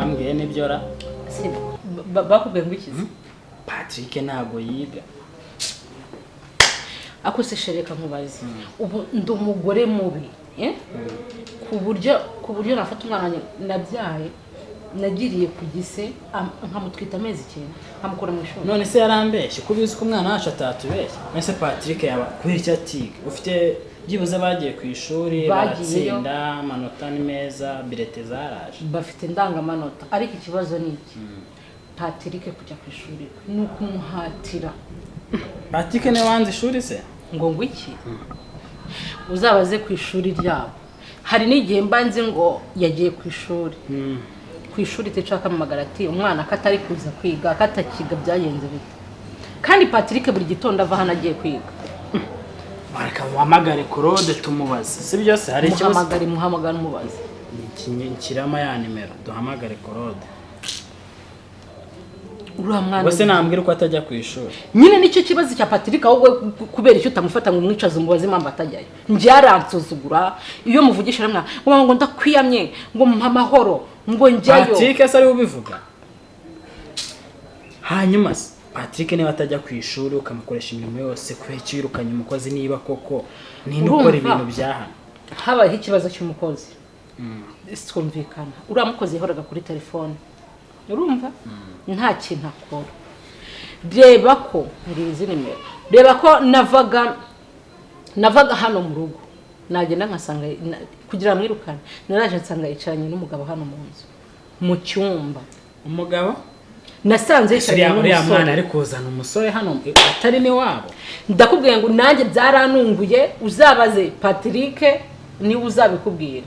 Bambwiye nibyo ra. Bakubwiye ngo ikize? Patrick ntabwo yiga. Ako se shereka nkubaze, ubu ndi umugore mubi, eh? Ku buryo nafata umwana wanjye nabyaye, nagiriye ku gise, nkamutwita amezi 9, nkamukura mu ishuri? None se yarambeshye? Ko ubizi ko umwana wacu atatubeshye? None se Patrick yaba kubera icyo atiga? Ufite byibuze bagiye ku ishuri? Bagiyeyo. Baratsinda, amanota ni meza, birete zaraje. Bafite indangamanota, ariko ikibazo ni iki: Patrick kujya ku ishuri ni ukumuhatira. Patrick niwe wanze ishuri se? Ngo iki? Uzabaze ku ishuri ryabo. Hari n'igihe mba nzi ngo yagiye ku ishuri, ku ishuri teacher akamamagara ati: "Umwana ko atari kuza kwiga, ko atakiga, byagenze bite?" Kandi Patrick buri gitondo ava hano agiye kwiga. Reka muhamagare Claude tumubaze, si byo se? Hari ikibazo? Muhamagare, muhamagare umubaze. Nshyiramo ya nimero, duhamagare Claude. Uriya mwana. Ubwo se nambwira uko atajya ku ishuri? Nyine nicyo kibazo cya Patrick. Ahubwo kubera icyo utamufata ngo umwicaze, umubaze impamvu atajyayo? Njye aransuzugura. Iyo muvugisha rimwe ngo: "Mama," ngo, "ndakwiyamye," ngo, "mpa amahoro," ngo, "njyayo." Patrick se ariwe ubivuga? Hanyuma se Patrick niba atajya ku ishuri, ukamukoresha imirimo yose, kubera icyo wirukanye umukozi? Niba koko ninde ukora Urumva? ibintu bya hano? Habayeho ikibazo cy'umukozi, twumvikana. Uriya mukozi yahoraga kuri telefone, urumva, nta kintu akora. Reba ko ngizi nimero, reba ko navaga hano mu rugo, nagenda nkasanga kugira ngo mwirukane, naraje nsanga yicaranye n'umugabo hano mu nzu, mu cyumba. Umugabo? Nasanze yicaranye Uriya mwana n'umusore. ari kuzana umusore hano atari n'iwabo? Ndakubwiye ngo nanjye byaranunguye. Uzabaze Patrick niwe uzabikubwira.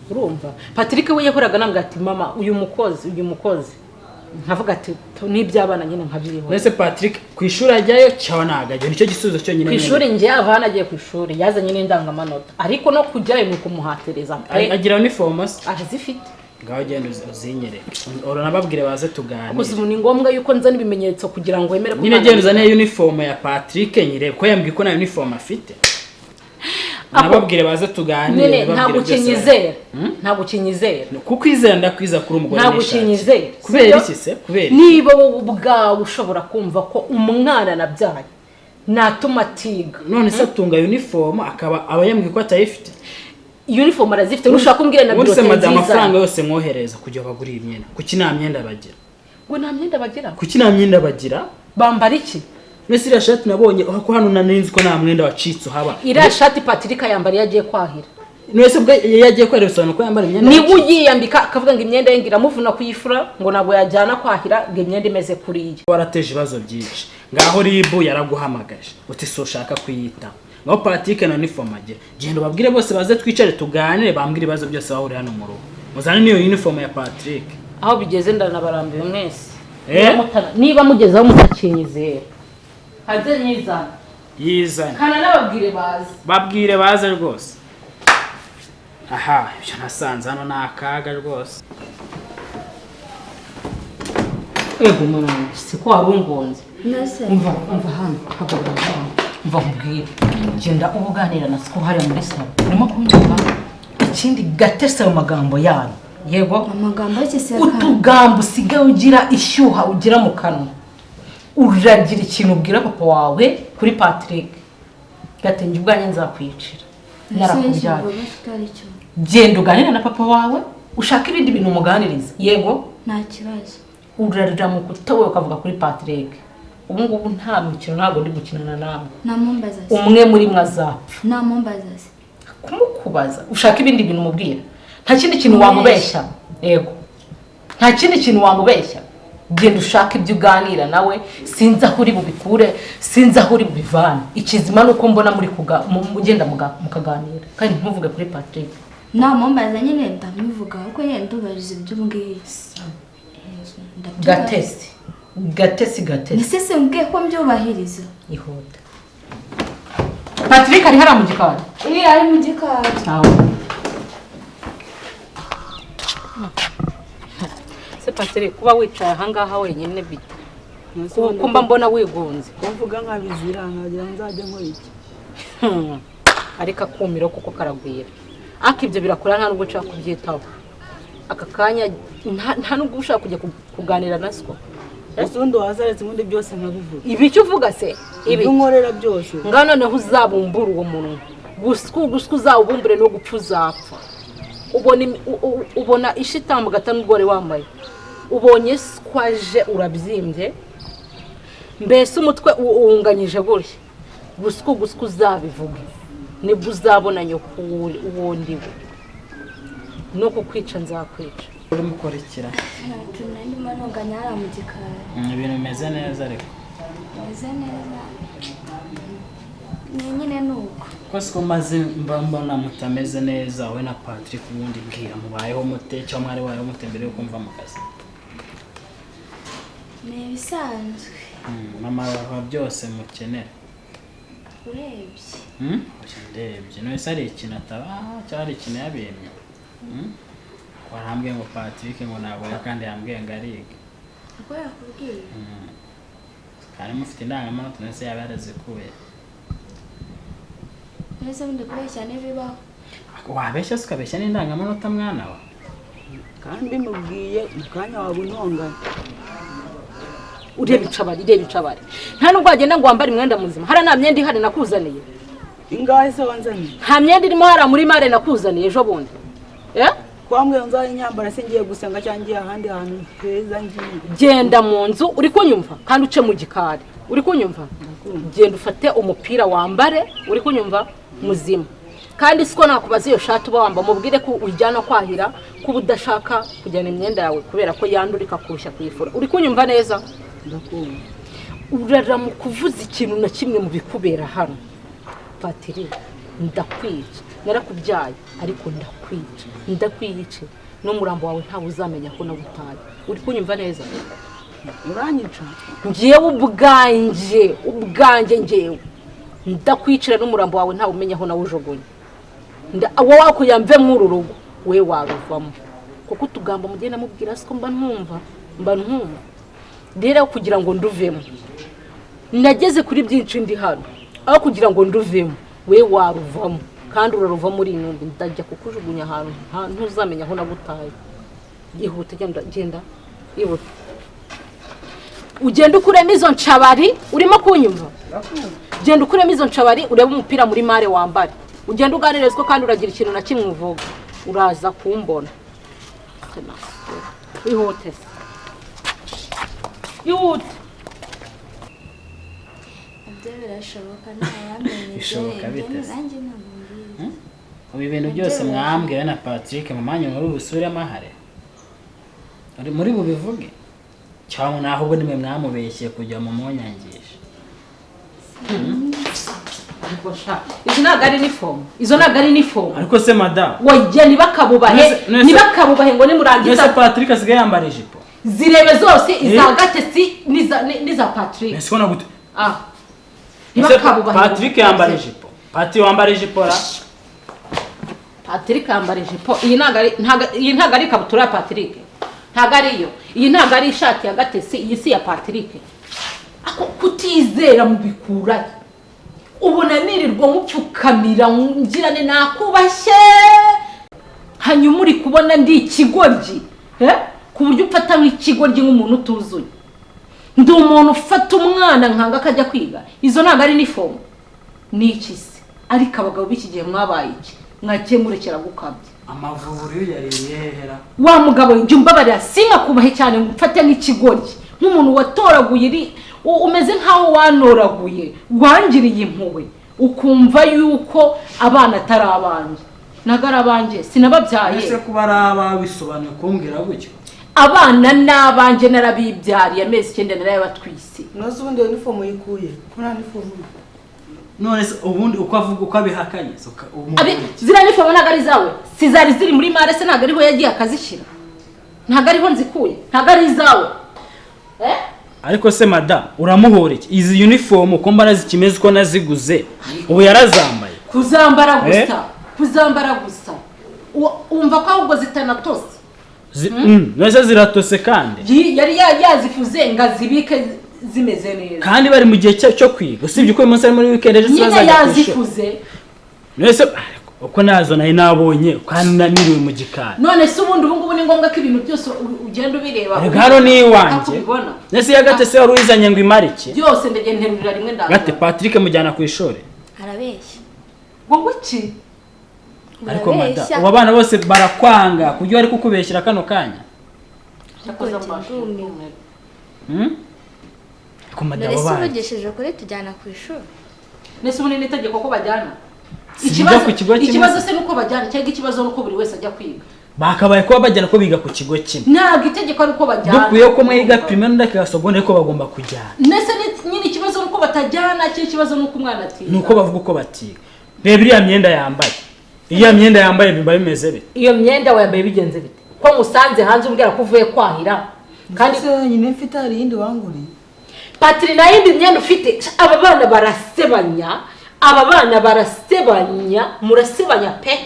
Urumva, Patrick we yahoraga anambwira ati: "Mama, uyu mukozi, uyu mukozi." Nkavuga ati: "N'iby'abana nyine," nkabyihora. Mbese Patrick ku ishuri ajyayo cyangwa ntabwo ajyayo? Nicyo gisubizo cyonyine. Ku ishuri njye ava hano agiye ku ishuri, yazanye n'indangamanota, ariko no kujyayo ni ukumuhatereza pe. Agira uniform se? Arazifite. Ngaho genda uzinyereke, uranababwire baze tuganire. Gusa ubu ni ngombwa yuko nzana ibimenyetso kugira ngo wemere ko Nyine umwana genda uzane uniform ya Patrick nyirebe ko yambwiye ko nta uniform afite. Nababwire baze tuganire. Nyine babwire ntabwo byose. ukinyizera, ntabwo ukinyizera. Kuko kwizera ndakwiza kuri umugore Ntabwo n'ishati. ukinyizera. Kubera Sibyo? iki se? Kubera iki? Niba wowe ubwawe ushobora kumva ko umwana nabyaye natuma atiga. None se atunga uniform, akaba aba yambwiye ko atayifite? Uniform arazifite, nushaka kumbwira na Ubundi se bulletin madamu, nziza. amafaranga yose mwohereza kugira bagure iyi myenda, kuki nta myenda bagira? Ngo nta myenda bagira? Kuki nta myenda bagira? Bambara iki? Mbese iriya shati nabonye ko hano nari nzi ko nta mwenda wacitse uhaba. Iriya shati Patrick yambara iyo agiye kwahira. None se ubwo iyo yagiye kwahira bisobanura ko yambara imyenda Niba yacitse? uyiyambika akavuga ngo imyenda ye ngo iramuvuna kuyifura, ngo ntabwo yajyana kwahira ngo imyenda imeze kuriya. Warateje ibibazo byinshi. Ngaho RIB yaraguhamagaje uti si ushaka kuyitaho. Ngaho Patrick na uniform agira. Genda ubabwire bose baze twicare tuganire, bambwire ibibazo byose bahuriye hano mu rugo. Muzane n'iyo uniform ya Patrick. Aho bigeze ndanabarambiwe mwese. Eh? Niba mugeze aho mutakinyizera, hanze nyizana. Yizane. Kana n'ababwire baze. Babwire baze rwose. Aha ibyo nasanze hano ni akaga rwose. Ego mama, siko wari ungonze. Nase. Umva, umva hano, hagarara hano. Umva nkubwire, genda uba uganira na siko hariya muri salo, urimo kunyumva? Ikindi, gatese ayo magambo yanyu, yego. Amagambo y'iki se kandi? Utugambo usigaye ugira, ishyuha ugira mu kanwa, uragira ikintu ubwira papa wawe kuri Patrick, gatenge ubwanjye nzakwicira narakubyaye. Tutari cyo. Genda uganire na papa wawe, ushaka ibindi bintu umuganiriza, yego. Nta kibazo. Urarira mu kutowe ukavuga kuri Patrick. Ubu ngubu nta mikino, ntabwo ndi gukinana nawe. Namumbaza se? Umwe muri mwe azapfa. Namumbaza se? Kumukubaza ushaka ibindi bintu umubwira. Nta kindi kintu wamubeshya, yego, nta kindi kintu wamubeshya. Genda ushake ibyo uganira nawe. Sinzi aho uri bubikure, sinzi aho uri bubivane. Ikizima ni uko mbona muri mugenda mukaganira, kandi ntuvuge kuri Patrick. Namumbaza nyine ndamuvuga, kuko nyine ndubahiriza ibyo umbwiye. Ndabyubahiriza. Gatesi, Gatesi, Gatesi. Ese se mbwiye ko mbyubahiriza? Ihute. Patrick ari hariya mu gikari. Iyo ari mu gikari. Sawa. Se Patrick, kuba wicaye ahangaha wenyine bite? Ko mba mbona wigunze? Kuvuga nkabizira, nkagira ngo nzajye nkora iki? Ariko akumiro kuko karagwira, ariko ibyo birakora, nta nubwo nshaka kubyitaho. Aka kanya nta nubwo ushaka kujya kuganira na siko. Ese ubundi wazaretse ubundi byose nkabivuga? Ibi icyo uvuga se ibi Ibyo unkorera byose. Ngaho noneho uzabumbura uwo munwa, gusku gusku uzawubumbure, no gupfa uzapfa. Ubona ubona ishitambuka atanubwo wambaye, ubonye skwaje urabyimbye, mbese umutwe uwunganyije gutya. Gusku gusku uzabivuge, nibwo uzabona nyoko uwo ndi we. No kukwica nzakwica. Urimo ukora ikira? Ndimo ntunganya hariya mu gikari. Ibintu bimeze neza ariko? Bimeze neza, ni nyine ni uko. Ko siko maze mba mbona mutameze neza wowe na Patrick, ubundi bwira, mubayeho mute cyangwa mwari wayeho mute mbere yo kumva mu kazi? Ni ibisanzwe. Mama baha byose mukenera? Urebye. Oya, ndebye none se hari ikintu ataba cyangwa hari ikintu yabimye? Warambwiye ngo Patrick ngo ntabwo, kandi yambwiye ngo ariga. Uko yakubwiye? Kandi mufite indangamanota, none se yaba yarazikuye? Mbese bundi kubeshya ntibibaho? Wabeshya se ukabeshya n'indangamanota, mwana wa? Kandi mbimubwiye mu kanya waba untonganya. Ureba incabari, ireba incabari. Nta nubwo wagenda ngo wambare umwenda muzima. Hariya nta myenda ihari nakuzaniye? Ingahe se wanzaniye? Nta myenda irimo hariya muri mare nakuzaniye ejo bundi, eh? Kwambwira nzajya nyambara se ngiye gusenga cyangwa ngiye ahandi hantu heza ngiye? Genda mu nzu, uri kunyumva? Kandi uce mu gikari, uri kunyumva? Genda ufate umupira wambare, uri kunyumva, muzima. Kandi siko nakubaza, iyo shati uba wamba mubwire ko ujyana kwahira, kuba udashaka kujyana imyenda yawe kubera ko yandura ikakurushya kuyifura. Uri kunyumva neza? Ndakumva. Uraramuka uvuze ikintu na kimwe mu bikubera hano, Patiri, ndakwica. Narakubyaye ariko ndakwica, ndakwiyice n'umurambo wawe ntawe uzamenya ko nagutaye. Uri kunyumva neza? Uranyica? Ngewe ubwanjye, ubwanjye ngewe ndakwicira n'umurambo wawe ntawe umenya aho nawujugunye. Wowe wakuya mve mw'uru rugo, we waruvamo, kuko utugambo mugenda mubwira siko mba ntumva, mba ntumva. Rero kugira ngo nduvemo, nageze kuri byinshi ndi hano, aho kugira ngo nduvemo we waruvamo, kandi uraruvamo uri intumbi. Ndajya kukujugunya ahantu ntuzamenya aho nagutaye. Ihute, genda, genda, ihute, ugenda ukuremo izo ncabari. Urimo kunyumva? Genda ukuremo izo ncabari, urebe umupira muri mare wambare, ugenda uganirizwa. Kandi uragira ikintu na kimwe uvuga, uraza kumbona. Ihute se, ihute. Ibyo birashoboka, ntawamenya. Bishoboka bite se? Nanjye ntabwo mbizi. Ubu ibintu byose mwambwiwe na Patrick mu mwanya muri busubiremo ahare uri muri bubivuge, cyangwa naho ubwo nimwe mwamubeshye kujya mu munyangisha? Ariko sha, izi ntabwo ari inifomu, izo ntabwo ari inifomu. Ariko se madamu? Wajya ntibakabubahe. Ntibakabubahe ngo nimurangiza. Mbese Patrick asigaye yambara ijipo? Zirebe zose, iza Gatesi n'iza Patrick. Ese ubona gute? Ah. Ese Ntibakabubahe. Patrick yambara ijipo? Pati wambara ijipo ra? Patrick yambara ijipo. Iyi ntabwo ari ikabutura ya Patrick, ntabwo ari iyo. Iyi ntabwo ari ishati ya Gatesi, iyi si iya Patrick. Ako kutizera mubikurahe? Ubona nirirwa mupfukamira ngirane nakubashye, hanyuma uri kubona ndi ikigoryi, eh? Ku buryo umfata nk'ikigoryi, nk'umuntu utuzuye? Ndi umuntu ufata umwana nkanga akajya kwiga. Izo ntabwo ari inifomu, ni iki se? Ariko abagabo b'iki gihe mwabaye iki? Mwagiye murekera gukabya. Amavuriro yariye hehera. Wa mugabo, njya umbabarira sinkakubahe cyane ngo umfate nk'ikigoryi, nk'umuntu watoraguye iri umeze nk'aho wanoraguye, wangiriye impuhwe, ukumva yuko abana atari abanjye. Ntabwo ari abanjye, sinababyaye. Ese kuba ari abawe bisobanuye kumbwira gutyo? Abana ni abanjye, narabibyariye, amezi 9 narayabatwise. Ntuzi ubundi iyo uniform uyikuye ko nta uniform? None se ubundi uko avuga, uko abihakanye so Ziriya nifomu ntabwo ari izawe? Si zari ziri muri mare se? Ntabwo ariho yagiye akazishyira? Ntabwo ariho nzikuye? Ntabwo ari izawe, eh? Ariko se mada, uramuhora iki? Izi uniform uko mbona zikimeze, uko naziguze, ubu yarazambaye. Kuzambara gusa, kuzambara gusa. Wumva ko ahubwo zitanatose. None se ziratose kandi? Yari yazifuze ngo azibike zimeze neza. Kandi bari mu gihe cyo kwiga, usibye ko uyu munsi ari muri weekend, ejo Nyine bazajya ku ishuri. yazifuze. None se ariko Uko nazo nari nabonye kandi niriwe mu gikari. None se ubundi ubu ngubu ni ngombwa ko ibintu byose ugenda ubireba? Erega hano ni iwanjye. Ukabibona. Nese ya Gate se wari uyizanye ngo imare iki? Byose ndagenda nterurira rimwe ndaza. Gate, Patrick mujyana ku ishuri. Arabeshya. Wowe iki? Ariko mada, ubu abana bose barakwanga kubyo bari kukubeshyira kano kanya. Cyakoze mbasha. Ariko mada, None abo se bana. uvugishije kuri tujyana ku ishuri? Nese ubundi ni itegeko ko bajyana? Sijya ku kigo kimwe. Ikibazo se nuko bajyana cyangwa ikibazo nuko buri wese ajya kwiga? Bakabaye kuba bajyana ko biga ku kigo kimwe. Ntabwo itegeko ari uko bajyana. Dukwiye ko umwe yiga primaire undi akiga secondaire, ko bagomba kujyana. Nese nyine ikibazo nuko batajyana cyangwa ikibazo nuko umwana atiga? Nuko bavuga uko batiga. Reba iriya myenda yambaye. Iriya myenda yambaye biba bimeze bite? Iyo myenda wayambaye bigenze bite? Ko musanze hanze umbwira ko uvuye kwahira. Kandi se nyine mfite hari yindi wanguriye. Patri, na yindi myenda ufite. Aba bana barasebanya. Aba bana barasebanya, murasebanya pe.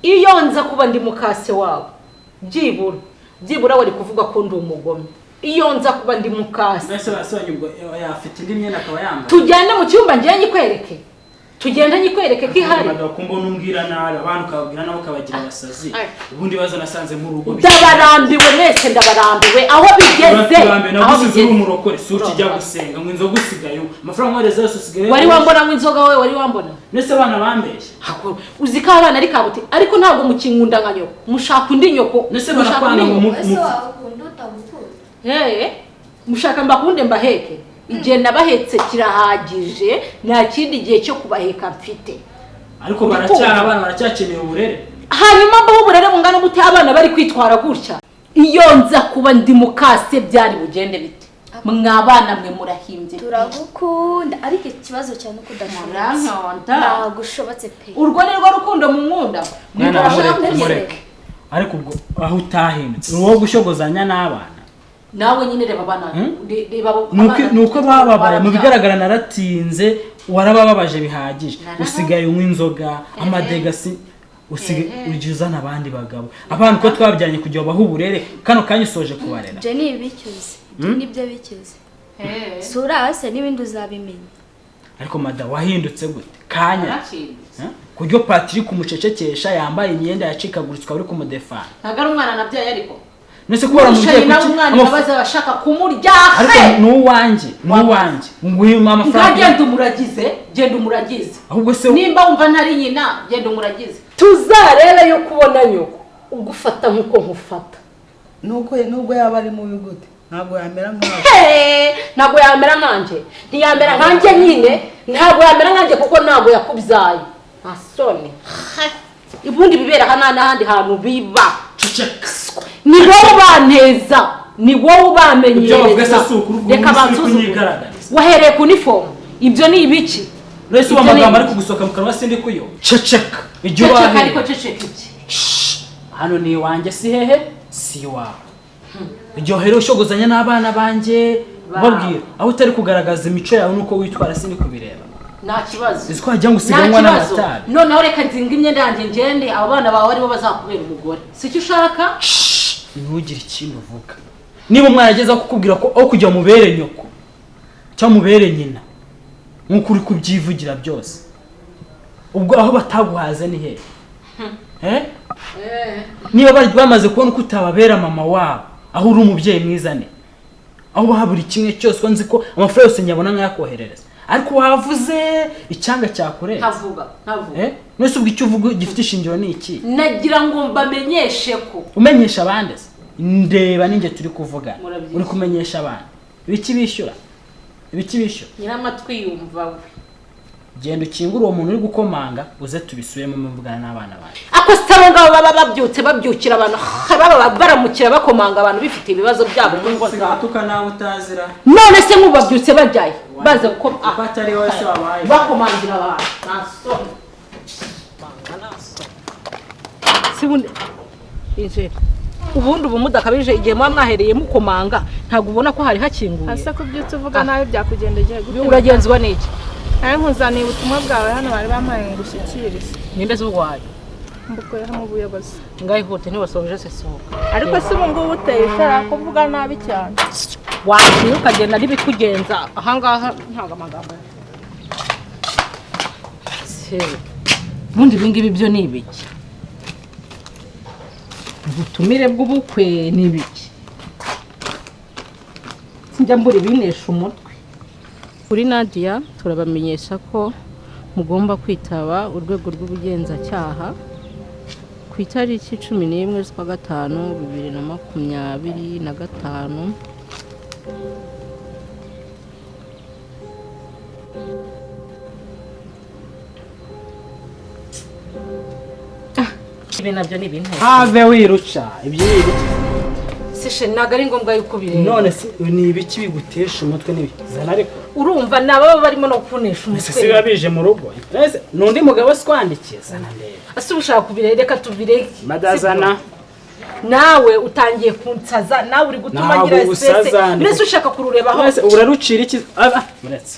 Iyo nza kuba ndi mukase wabo, byibura wari kuvuga ko ndi umugome. Iyo nza kuba ndi mukase. Mbese basebanya ubwo yafite indi myenda akaba yambaye. Tujyane mu cyumba ngiye nyikwereke. Tugenda nyikwereke ko ihari. Kumbona umbwira nabi, abantu ukababwira nabo ukabagira abasazi. Ubundi baza nasanze mu rugo. Ndabarambiwe mwese, ndabarambiwe aho bigeze. Aho bigeze umurokore si ukijya gusenga ngo inzoga usigaye. Amafaranga nkohereza yose usigaye. Wari wambona ngo inzoga wowe wari wambona? Nese abana bambeshye. Uzi ko abana ari kabuti ariko ntabwo mukinkunda nka nyoko. Mushaka undi nyoko. Nese barakwanga ngo mushaka mbakunde mbaheke. Igihe nabahetse kirahagije, nta kindi gihe cyo kubaheka mfite. Ariko baracyari abana, baracyakeneye uburere. Hanyuma mbaho uburere bungana gute abana bari kwitwara gutya? Iyo nza kuba ndi mukase byari bugende bite? Mwabana mwe murahimbye. Turagukunda ariko ikibazo cyane uko udashobotse. Ntagushobotse pe. Urwo ni rwo rukundo mu nkunda. Mureke. Ariko ubwo aho utahindutse uwo gushogozanya n'abana. Nawe nyine reba abana, reba nuko bababaye mu bigaragara naratinze, warabababaje bihagije. Usigaye unywa inzoga, amadegasi, usigaye ujuzana abandi bagabo. Abantu ko twabyanye kugira baho uburere, kano kanya usoje kubarera. Je ni ibicyuze, je nibyo bicyuze. Sura se n'ibindi uzabimenya. Ariko mada wahindutse gute? Kanya. Kuryo Patrick umucecekesha yambaye imyenda yacikaguritse uri kumudefana. Ntago ari umwana nabyaye ariko. Nese kubara umubyeyi kuki umwana babaza bashaka kumurya he? Ariko nuwanjye nguyu amafaranga. Ngagenda umuragize, genda umuragize. Ahubwo se nimba wumva ntari nyina, genda umuragize. Tuzarebe yo kubona nyoko ugufata nkuko nkufata. Nuko nubwo yaba ari mubi gute, ntabwo yamera nkawe. Ntabwo yamera nkanje. Ntiyamera nkanje nyine, ntabwo yamera nkanje kuko ntabwo yakubyaye. Asoni. Ibundi bibera hana n'ahandi hantu biba. Ni wowe baneza, ni wowe ubamenyereza. Reka bansuzume. Wahereye ku uniform, ibyo ni ibiki? Nese uwo magambo ari kugusoka mu kanwa sindi kuyo. Ceceka. Ibyo wahereye. Ariko ceceka iki? Hano ni iwanjye si hehe? Si iwawe. Ibyo hero ushogozanya n'abana banjye babwira aho utari kugaragaza imico yawe nuko witwara sindi kubireba. Nta kibazo. Izi ko wagira ngo usiganwa n'abatabi. Noneho reka nzinga imyenda yanjye ngende, abo bana bawe aribo bazakubera umugore. Si icyo ushaka? Ntugire ikintu uvuga. Niba umwana ageze aho kukubwira ko aho kujya mubere nyoko cyangwa mubere nyina nkuko uri kubyivugira byose, ubwo aho bataguhaze ni hehe? Niba bamaze kubona uko utababera mama wabo, aho uri umubyeyi mwiza ne, aho baha buri kimwe cyose, ko nzi ko amafaranga yose nyabona nkayakoherereza, ariko wavuze icyanga cyakureba. Ntavuga. Nese ubwo icyo uvuga gifite ishingiro ni iki? Nagira ngo mbamenyeshe ko umenyesha abandi se. Ndeba ninjye turi kuvugana. Uri kumenyesha abandi. Ibiki bishyura? Ibiki bishyura? Nyiramatwi yumva we. Genda ukingure uwo muntu uri gukomanga uze tubisubiremo muvugana n'abana bawe. Ako sabo ngabo baba babyutse babyukira abantu baba baramukira bakomanga abantu bifite ibibazo byabo mu ngo zabo. Tuka nawe utazira. None se nk'ubabyutse bajyaye baza gukoma atari wowe se wabaye bakomangira abantu. Nasoni. Sibundi injira. Ubundi ubu mudakabije igihe muba mwahereye mukomanga ntabwo ubona ko hari hakinguye. Asa kubyutse uvuga nabi byakugendekeye gute? Uragenzwa n'iki? Nawe nkuzaniye ubutumwa bwawe hano bari bampaye ngo ushyikirize. Ninde se ubwaye? Mbukuyeho mu buyobozi. Ngayihute ntiwasoje se sohoka. Ariko se ubu ngubu uteye ishara kuvuga nabi cyane. Wagiye ukagenda n'ibikugenza ahangaha ntabwo amagambo. Se. Ubundi ibi ngibi byo ni ibiki? Ubutumire bw'ubukwe ni ibiki? Sinjya mbura ibinesha umutwe. Kuri Nadia turabamenyesha ko mugomba kwitaba urwego rw'ubugenzacyaha ku itariki 11 z'ukwa gatanu 2025. Ibi nabyo ni ibintu. Have wiruca ibyo ni ibiki? Sishe ntabwo ari ngombwa yuko ubireba. None se ni ibiki bigutesha umutwe n'ibi? Zana ariko. Urumva ni ababa barimo no kunesha Ese si umutwe. biba bije mu rugo? Ese n'undi mugabo si kwandikiye? Zana ndebe. Ese ushaka kubireka? Reka tubireke. Madazana. Nawe utangiye kunsaza, nawe uri gutuma Ntabwo ngira stress. usaza, Mbese ushaka kururebaho? Ese urarucira iki? Ah, muretse.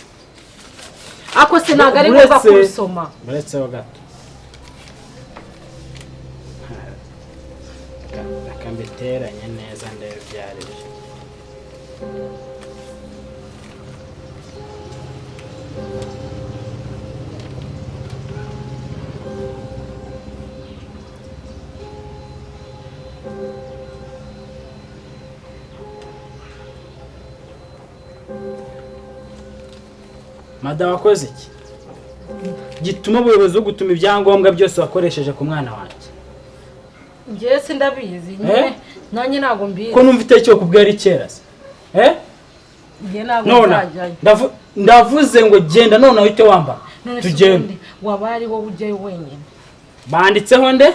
Ako se ntabwo ari ngombwa Uretse- kurusoma. Muretse ho gato. Reka mbiteranye neza ndebe ibyo ari byo. Madamu wakoze iki gituma ubuyobozi bugutuma ibyangombwa byose wakoresheje ku mwana wanjye? Njyewe se ndabizi nyine, nanjye ntabwo mbizi. Ko numva itariki kubwira ari kera se? Njye ntabwo Nona nzajyayo. ndavuze ngo genda none uhite wambara. None se Tugende. ubundi waba ari wowe ujyayo wenyine? Banditseho nde?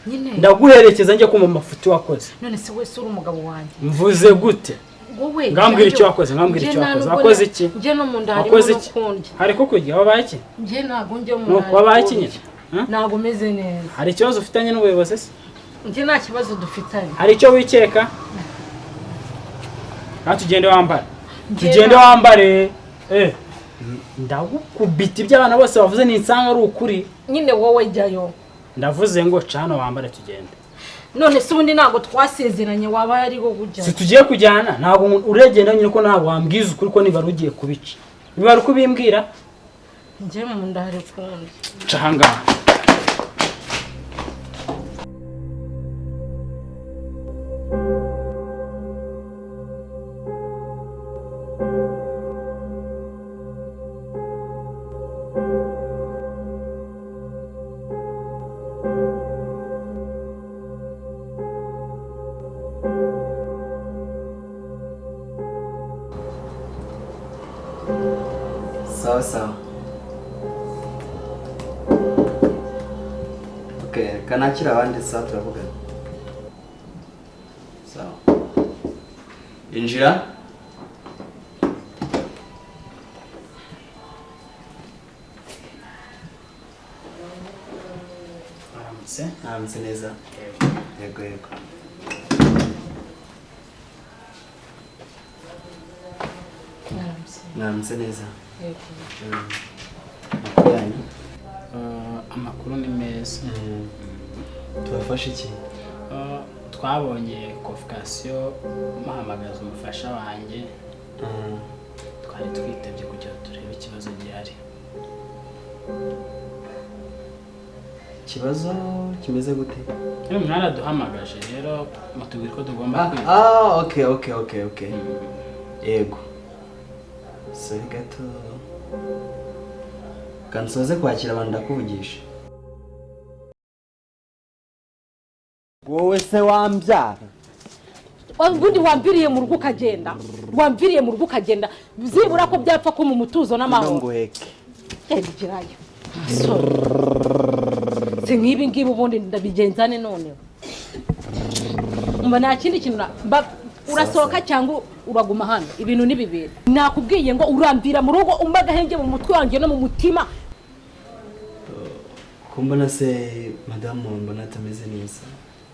Nyine. Ndaguherekeza njye kumva amafuti wakoze. None se wese uri umugabo wanjye. Mvuze gute? Wowe Ngambwira icyo jyayo. wakoze, ngambwira Njye icyo nta wakoze. nubwo Wakoze iki? Njye no mu nda harimo Wakoze no iki? kundya. Hari kukurya wabaye iki? Njye ntabwo njya mu nda. Nuko wabaye iki nyine? Ntabwo meze neza. Hari ikibazo ufitanye n'ubuyobozi se? Njye nta kibazo dufitanye. Hari icyo wikeka? Kandi tugende wambare. Tugende wambare. Ndagukubita ibyo abana bose bavuze ninsanga ari ukuri. Nyine wowe jyayo. Ndavuze ngo cano wambare tugende. None se ubundi ntabwo twasezeranye waba ari wowe ujyayo? Si tugiye kujyana, ntabwo uregenda nyine ko ntabwo wambwiza ukuri ko niba ugiye kubica. Niba ari kubimbwira? Njye mu nda hari kundi. Ca ahangaha. Sawa sawa. Okay, kanakira abandi sawa turavugana. Sawa. Injira. Aramutse. Aramutse neza. Yego yego. Mwaramutse neza. Amakuru yanyu? Amakuru ni meza. Tubafashe iki? Twabonye convocation muhamagaza umufasha wanjye. Twari twitabye kugira ngo turebe ikibazo gihari. Ikibazo kimeze gute? Mwaraduhamagaje rero mutubwira ko tugomba kwiga. Okay okay okay okay. Yego. Sorry gato. Kansoze kwakira abantu ndakuvugisha. Wowe se wambyara? Ubundi wambiriye mu rugo ukagenda. Wambiriye mu rugo ukagenda. Zibura ko byapfa ko mu mutuzo n'amahoro. Nguheke. Gerayo. Si nk'ibi ngibi ubundi ndabigenzane noneho. Mba nta kindi kintu urasohoka cyangwa uraguma hano. Ibintu ni bibiri. Nakubwiye ngo urambira mu rugo umba agahenge mu mutwe wanjye no mu mutima. Kumbona se madamu mbona atameze neza.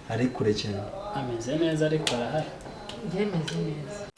Ari kure cyane. Ameze neza ariko arahari. Njye meze neza.